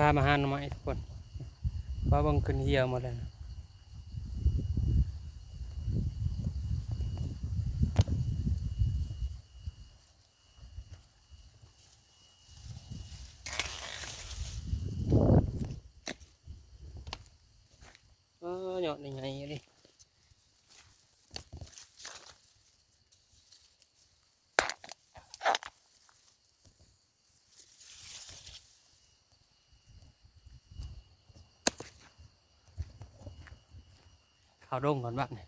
ພາມາຫາໜໍ່ໄມ້ທຸກຄົນ ວ່າເບິ່ງຂຶ້ນເຫື່ອໝົດແລ້ວນະ. ເອີ ຍອດນີ້ໃຫຍ່ອີ່ຫຼີ. ເຂົ້າດົງກ່ອນບາດນີ້.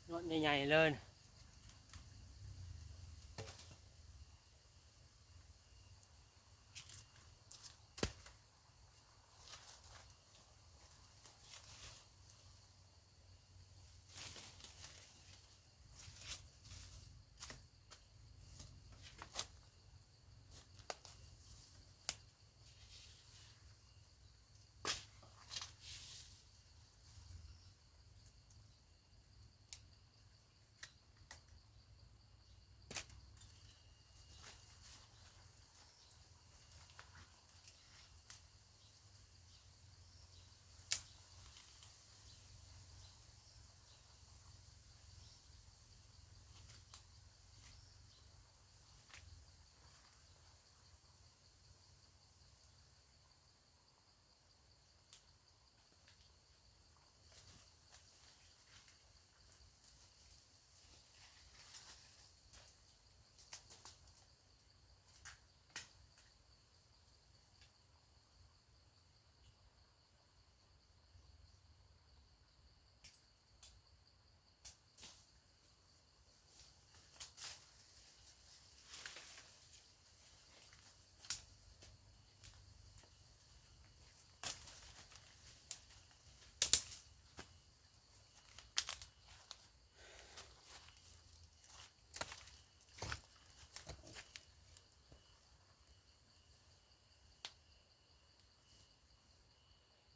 ຍອດໃຫຍ່ໆເລີຍ.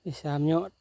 ອີກສາມຍອດ.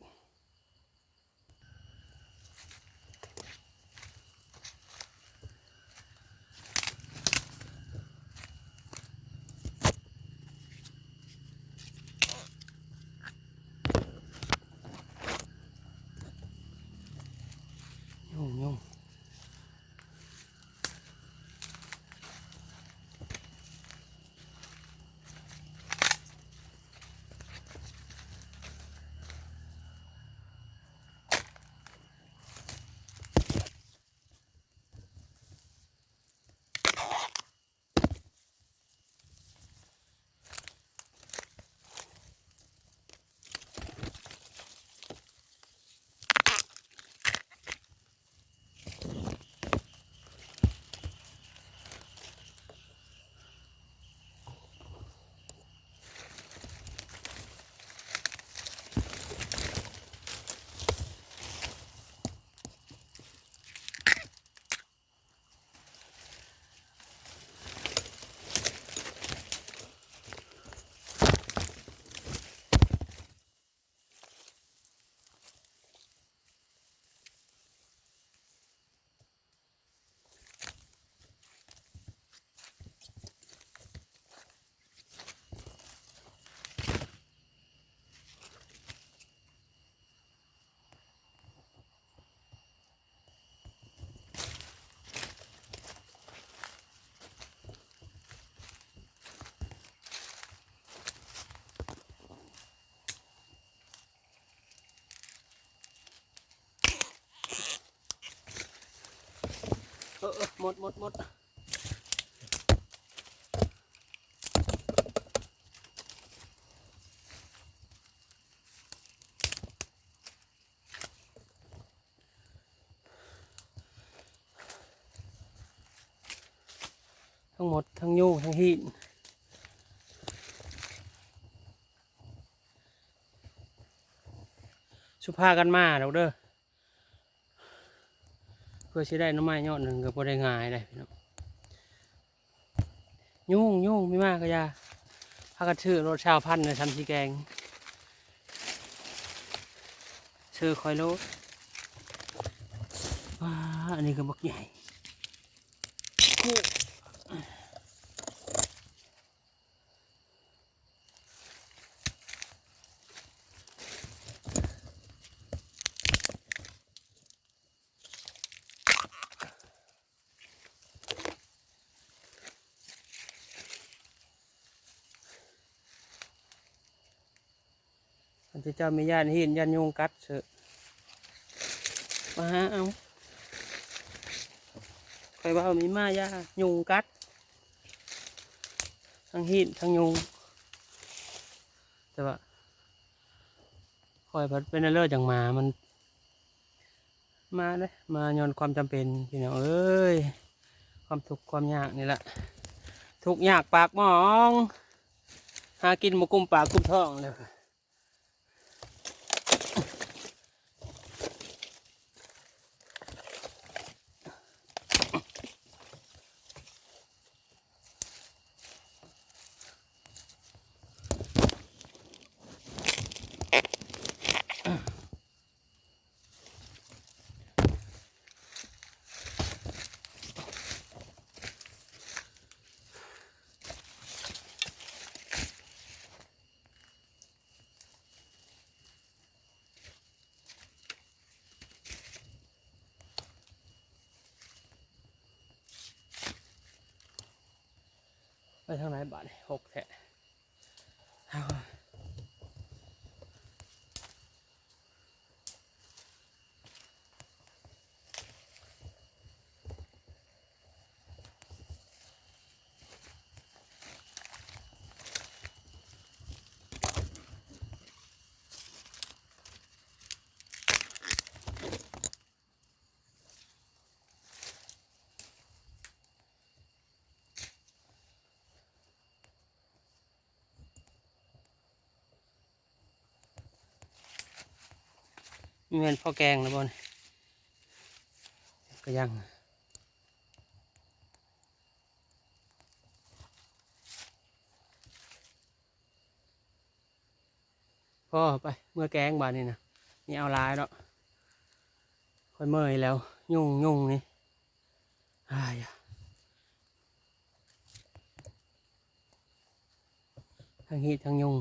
ໂ ເອີ ໝົດ ໝົດ ໝົດ. ທັງໝົດ ທັງຍຸງ ທັງຮີດ ສຸພາກັນມາດອກເດີ ເພື່ອຊິໄດ້ໜໍ່ໄມ້ຍອດໜຶ່ງກໍບໍ່ໄດ້ງ່າຍເດ້ພີ່ນ້ອງ. ຍຸງ ຍຸງ ມີມາກໍຢ່າ ພາກັນຊື້ໂລດຊາວພັນ ນະ ຊຳຊິແກງ ຊື້ຂ້ອຍໂລດ. ວ້າ ອັນນີ້ກໍບັກໃຫຍ່. ຄັນເຈົ້າມີຢ້ານຮີດຢ້ານຍຸງກັດເສີ ມາຫາເອົາ. ຂ້ອຍເວົ້າມີມາຢ່າຍຸງກັດ ທັງຮີດທັງຍຸງ. ແຕ່ວ່າຂ້ອຍພັດເປັນເລີດຫຍັງມາ ມັນ ມາເດ້ ມາຍ້ອນຄວາມຈຳເປັນ ພີ່ນ້ອງເອີຍ. ຄວາມທຸກຄວາມຍາກນີ້ລະ ທຸກຍາກປາກໝອງ ຫາກິນບໍ່ກຸ້ມປາກກຸ້ມທ້ອງແລ້ວ. ໄປທາງໃດບາດນີ້ ຫົກແທ້. ແມ່ນພໍແກງແລ້ວບໍ່ນີ້? ກໍຍັງ. ພໍໄປ ເມືອແກງບາດນີ້ນະ ມີເອົາຫຼາຍດອກ ຂ້ອຍເມື່ອຍແລ້ວ ຍຸງ ຍຸງນີ້ ອ້າຍ ທັງຮີດທັງຍຸງ.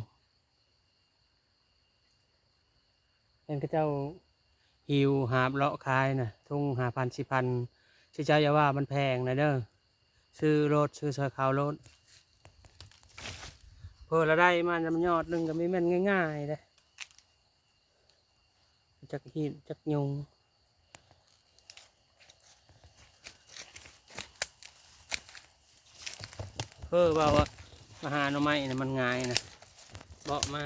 ແມ່ນເຂົາເຈົ້າຫິ້ວຫາບເລາະຂາຍນະ ຖົງຫ້າພັນ ສິບພັນ ຊິເຈົ້າຢ່າວ່າມັນແພງນະເດີ ຊື້ໂລດ ຊື້ຊ່ອຍເຂົາໂລດ ເພື່ອລະໄດ້ມານຳຍອດໜຶ່ງກໍມີແມ່ນງ່າຍໆເດ້ ຈັກຮີດຈັກຍຸງ. ເອີ ວ່າ ວ່າມາຫາໜໍ່ໄມ້ນະ ມັນງ່າຍນະ ເບາະມາ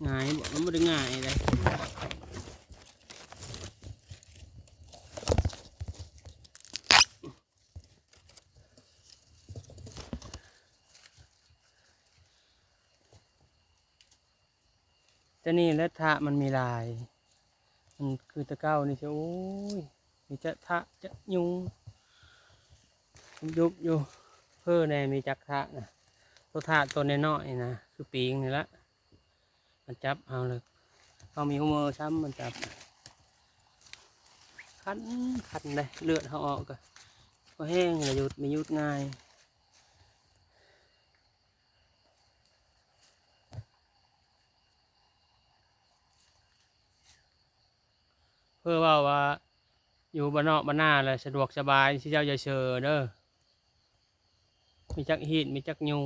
ງ່າຍ ເບາະ ມັນບໍ່ໄດ້ງ່າຍເດ້. ແຕ່ນີ້ແຫຼະ ທະມັນມີຫຼາຍ ມັນຄືແຕ່ເກົ່ານີ້ຊິ ໂອ້ຍ ມີແຕ່ທະຈະຍຸງ ຍຸບຢູ່ ເພີແດ່ ມີຈັກທະນະ ໂຕທະໂຕນ້ອຍໆນະ ຄືປີງນີ້ລະ ມັນຈັບເຮົາເລີຍ ເຮົາມີຫົວມືຊ້ຳ ມັນຈັບ ຄັນ ຄັນເດ້ ເລືອດເຮົາອອກກະບໍ່ແຮງລະ ຢຸດ ມີຢຸດງ່າຍ. ເພື່ອເວົ້າວ່າຢູ່ບ້ານນອກບ້ານນາແຫຼະ ສະດວກສະບາຍ ຊິເຈົ້າຢ່າເຊີເດີ ມີຈັກຮີດ ມີຈັກຍຸງ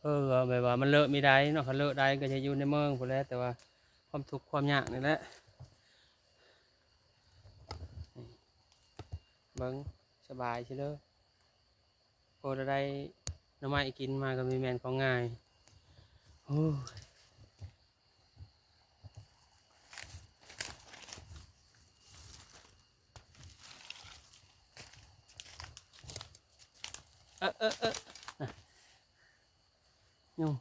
ເອີ ແບບວ່າມັນເລີະມີໄດ້ເນາະ ຄັນເລີະໄດ້ກໍຈະຢູ່ໃນເມືອງພຸ້ນແຫຼະ ແຕ່ວ່າຄວາມທຸກຄວາມຍາກນີ້ແຫຼະ. ເບິ່ງ ສະບາຍຊິເດີ. ພໍລະໄດ້ໜໍ່ໄມ້ກິນມາກໍມີແມ່ນຂອງງ່າຍ. ໂອ້ຍ ເອີ ເອີ ເອີ ນະ ຍຸງ.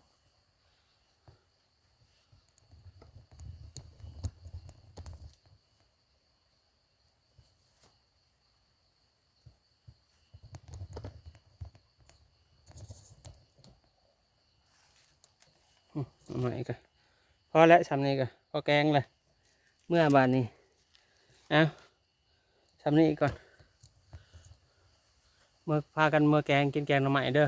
ອືມ ເອົາໃໝ່ກະ ພໍແລ້ວ ຊ່ຳນີ້ກະພໍແກງແລ້ວ. ເມືອບາດນີ້ ເອົາ ຊ່ຳນີ້ກ່ອນ. ເມືອ ພາກັນເມືອແກງ ກິນແກງໜໍ່ໄມ້ເດີ.